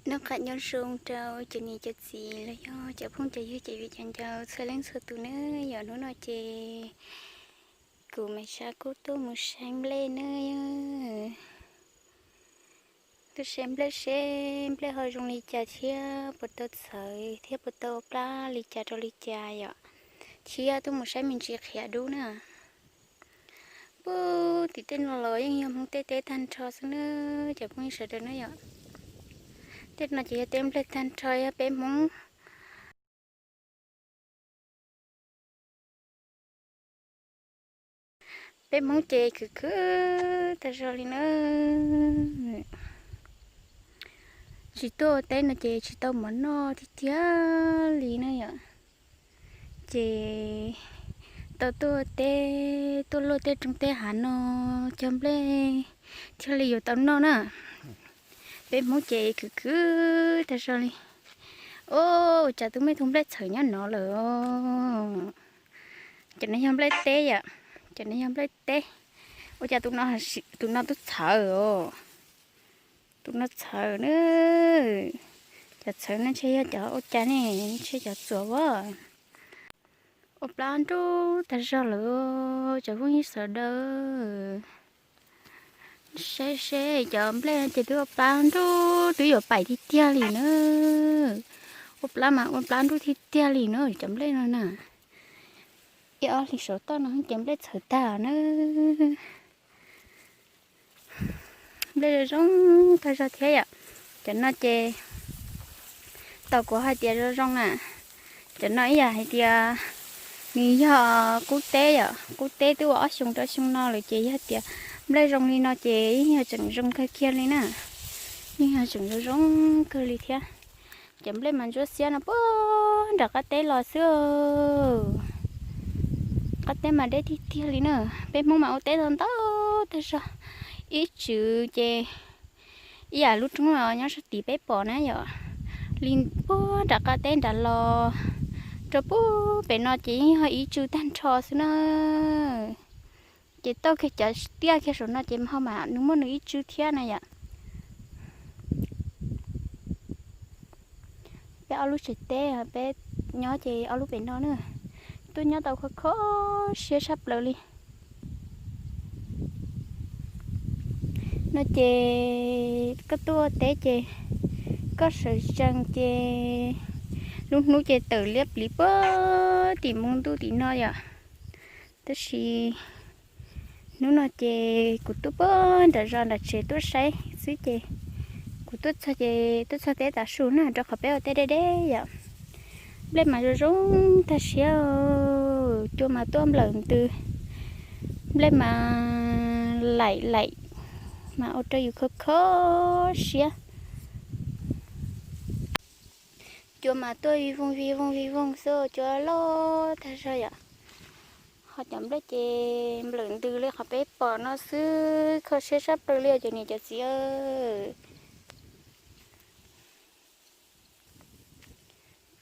Noj qab nyob zoo rau cov niam cov txiv los yog cov phooj cov ywg cov viv cov ncaus txhua leej txhua tus nawb. Yog hnub no ces kuv Maiv Sab kuj tuaj mus saib nplej nawb. Tuaj saib nplej seb nplej ho zoo li cas thiab puas tau txhawv thiab puas tau plab li cas rau li cas yom. Thiab tuaj mus saib me ntsis qhiav dub na. Puag tim tej no los yeej yog Hmoob tej teb tag nrho xwb nawb cov phooj ywg sawv daws na yom. Tej no ces yog teb nplej tag nrho, yog peb Hmoob. Peb Hmoob ces khwv khwv tag zog li na. Tsis tuaj ua teb no ces tsis tau mov noj tiag tiag li na yom. Ces tau tuaj ua teb, tuaj luaj tej roob tej hav no cog nplej thiaj li yuav tau noj na. Peb Hmoob ces khwv khwv tag zog li. Ua cas tus me tus nplej txhawv nyob no lawm? Cov no yog nplej teb yom, cov no yog nplej teb. Ua cas tus no, tus no twb txhawv os. Tus no txhawv na. Cov txhawv no ntshe yog cov ua cas ne, ntshe cov txuas as. Ua plab nruj tag zog lawm cov phooj ywg sawv daws. Saib seb cov nplej no ces twb ua plab nruj twb yuav paim tiag tiag li na. Ua plab mas ua plab nruj tiag tiag li na cov nplej no na. Ib ob hlis saum toj no ces nplej txhawv tag na. Nplej zoo zoo tag zog thiab yom. Cov no ces tau kuv hais tias zoo zoo na. Cov no ib yam hais tias nws yog qub teb yom, qub teb twb ua ob xyoo rau xyoo no lawm ces yog tias nplej zoo li no ces yeej yog tseem zoo kawg kiag li na. Yeej yog tseem zoo zoo kawg li thiab. Cov nplej mas ntsuab xiab no puag nram qab teb los xwb. Qab teb mas deb tiag tiag li na. Peb Hmoob mas ua teb ntau ntau tag zog. Ib txwm ces ib yam lub roob nyob sab tid peb pom na yom, li puag nram qab teb nram los rau puag pem no ces yeej yog ib tsw tag nrho xwb na. Ces tau kiag cov tiaj kiag saum no ces ho mam nws muaj nws ib tsw thiab na yom. Peb ob lub tsev teb peb nyob ces ob lub pem no na, tuaj nyob tau kho kho siab sab plaws li. No ces koj tuaj teb ces koj sawv tsees ces lub hnub ces tawm liab pliv puag tim npoo ntuj tim no yom. Tab sis hnub no ces kuv tuaj puag nram zos nram tsev tuaj saib xwb ces kuv tuaj txog ces tuaj txog teb tav su na rau qhov peb ua teb deb deb yom. Nplej mas zoo zoo tag siab, cua mas tuaj nplawm ntws, nplej mas laim laim mas ua rau yus kho kho siab. Cua mas tuaj vij voog vij voog vij voog xwb, cua loj tag zog yom. Ho cov nplej ces nplawm ntws li qhov peb pom no xwb, kho siab sab plaws li os cov niam cov txiv.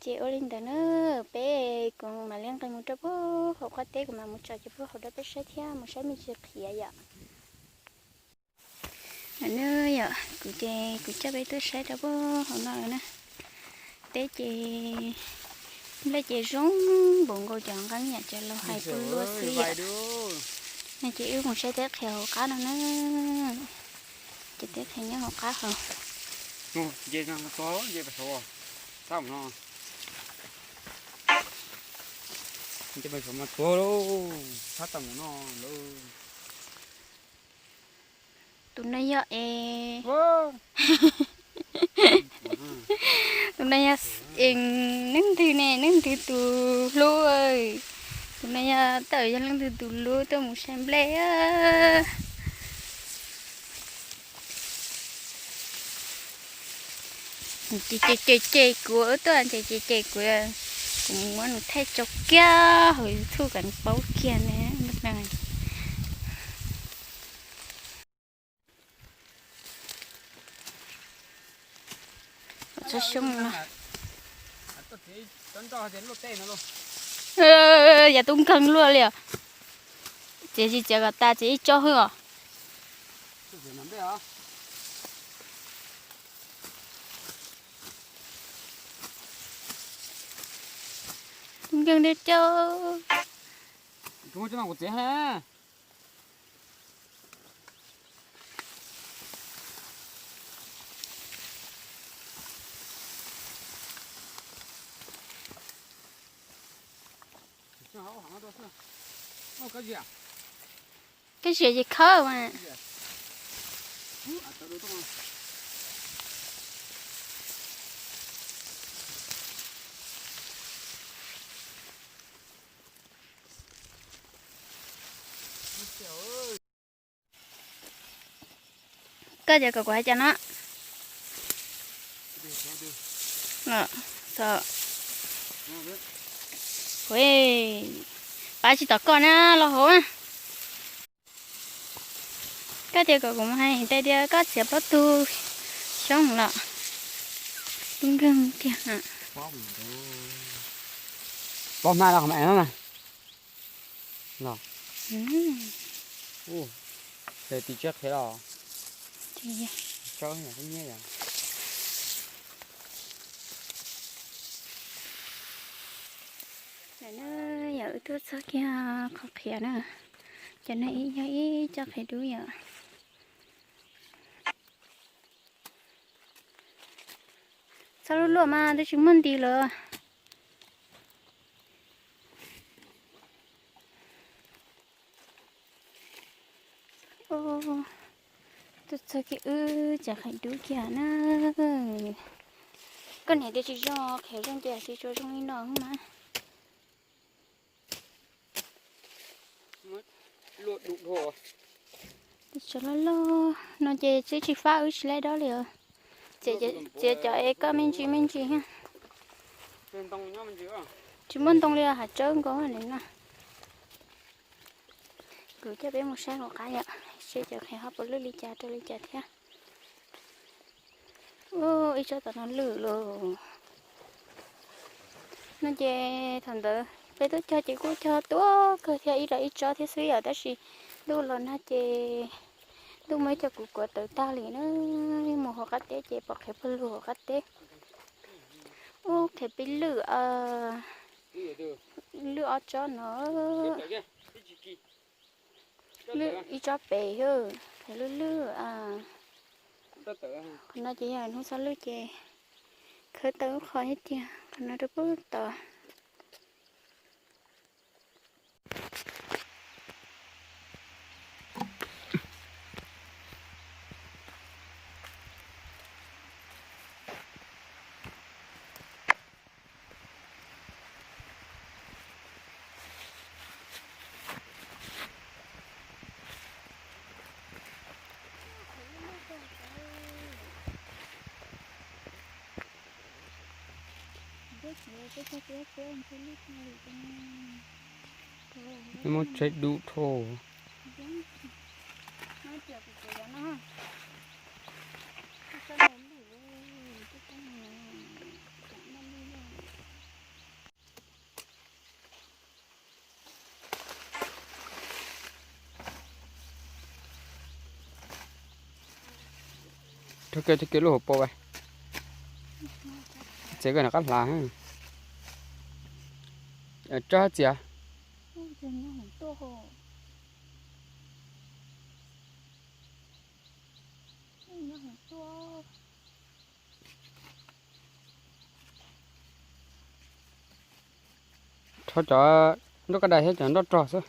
Ces ua li ntawd na, peb kuv mam li nqis mus rau puag hauv qab teb, kuv mam mus tsom cov puag hauv rau peb saib thiab mus saib me ntsis qhiav yom. Kuv ces kuv coj peb tuaj saib rau puag hauv no lawm na. Teb ces nplej ces zoo npaum nkaus cov nqeeb yam cov laus hais puag luaj xwb yom. No ces wb mus saib teb qhiav hauv qab no na. Ces teb qhiav nyob hauv qab hauv. Tus no yog es, tus no yog es neeg ntwg ne, neeg ntwg tus hlub. Tus no yog tawm yog leej twg tus hlub tuaj mus saib nplej. Ces ces ces kuv tuaj ces ces ces kuv, kuv muab nws thaij tso kiag hauv YouTube kom nws paub kiag ne. Txhob xyoob no. Yav tub nkeeg luaj li os. Txiav tsis txiav kom tas txiav ib tsob hwb os. Nkeeg tiag tiag. Kab ziam ces khawb mas. Koj tias kom kuv hais cas no? Pab tsis tom koj na, los hauv. Koj tias kom kuv mus hais tias koj txiav plaub tug xyoob los. Tub nkeeg tiag. Plaub hmab los qhov mas no na. Los. Tes tis tsiab qhiav los. Tsawb yog kub nyiab yog. Yog wb tuaj txog kiag qhov qhiav na, cov no ib yog ib co qhiav dub yom. Txhob luaj luaj mas twb tsis muaj nti lawm. Tuaj txog kiag wb cov qhiav dub kiag na. Koj niam tias tsis zoo, qhiav zoo ces tsis tshua zoo li no mas. Tsis loj loj no ces twb tsis fab wb tsis laib dob li os. Txiav cov es koj me ntsis me ntsis. Tsis muaj ntoo li os, hav tsawb nkaus li no. Kuv coj peb mus saib hauv qab yom, seb cov qhiav ho puas lwj li cas rau li cas thiab. Ib tsob tom no lwj lawm. No ces thaum ntawd peb tuaj cog ces kuj cog tuaj kawg thiab, ib los ib tsob thiab xwb yom, tab sis ntuj los nag ces ntuj muaj ib co kuv kuav tawv tag li na, mus hauv qab teb ces pom qhiav pawg lug hauv qab teb. Ub, qhiav pib lwj, lwj ob tsob no. Lwj ib tsob pem, qhiav lwj lwj. Qhov no ces yog hnub txog lwj ces khawb tau ub qho thiab tiag, qhov no rau pub tod. Muab tsheb dub dhau. Rau kiag, rau kiag lub hauv paus vas. Txiav koj nram qab hlav. Tsob txiav. Rho cov nroj kaj dais thiab cov nroj rog xwb.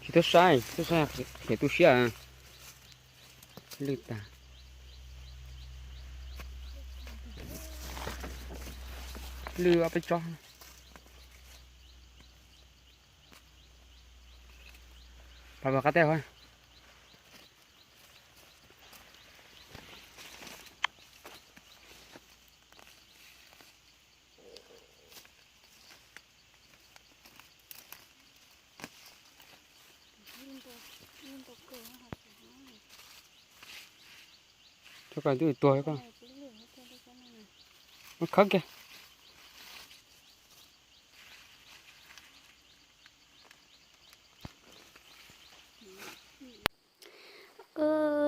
Tsis tub saib, tub saib qhiav tu siab. Lwj tag. Lwj ob peb tsob. Pab pab qab teb. Koj twb tuag koj. Muab khawb kiag.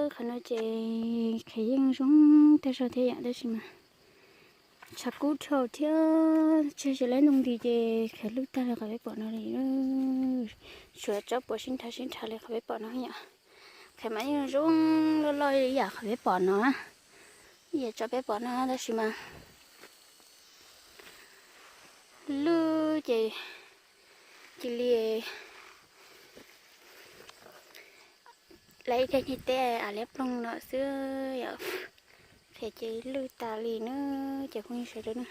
Qhov no ces qhiav yeej zoo tag zog thiab yom, tab sis mas tshav kub dhau thiab, tseg tsis laib ntoo nti ces qhiav lwj tag li qhov peb pom no li. Suav tsob puas sib nrhav sib nrhav li qhov peb pom no yom. Qhiav mas yeej zoo loj loj ib yam qhov peb pom no, ib yam tsob peb pom no tab sis mas lwj ces cia li lawv ib daig niag teb av liab ploog no xwb yom. Qhiav ces lwj tas li na, ces phooj ywg sawv daws na.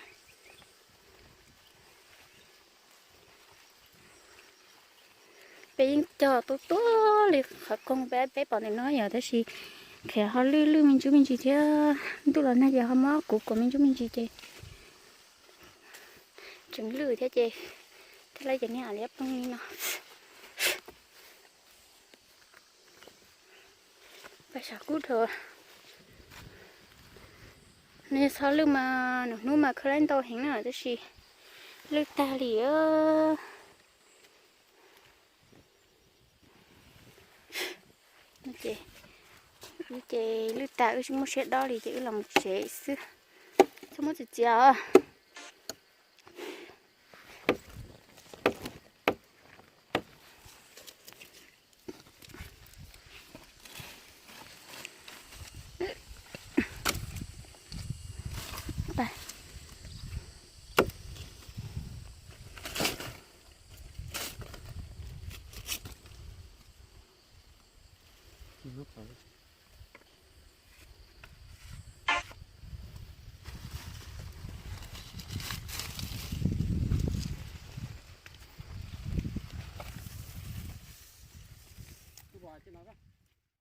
Peb yeej cog tuab tuab li qhov koog peb pom ntawm no yom, tab sis qhiav ho lwj lwj me ntsis me ntsis thiab, ntuj los nag ces ho mob kuv kuv me ntsis me ntsis ces tseem lwj thiab ces thiaj li ces niag av liab ploog li no. Paj sam kub dhau. Nws txhob lwj mas nws hnub mas khawb laib ntau heev na tab sis lwj tag li. Ces lwj tas wb tsis muaj siab dob li ces wb los mus tsev xwb. Txhob muab txiav txiav os.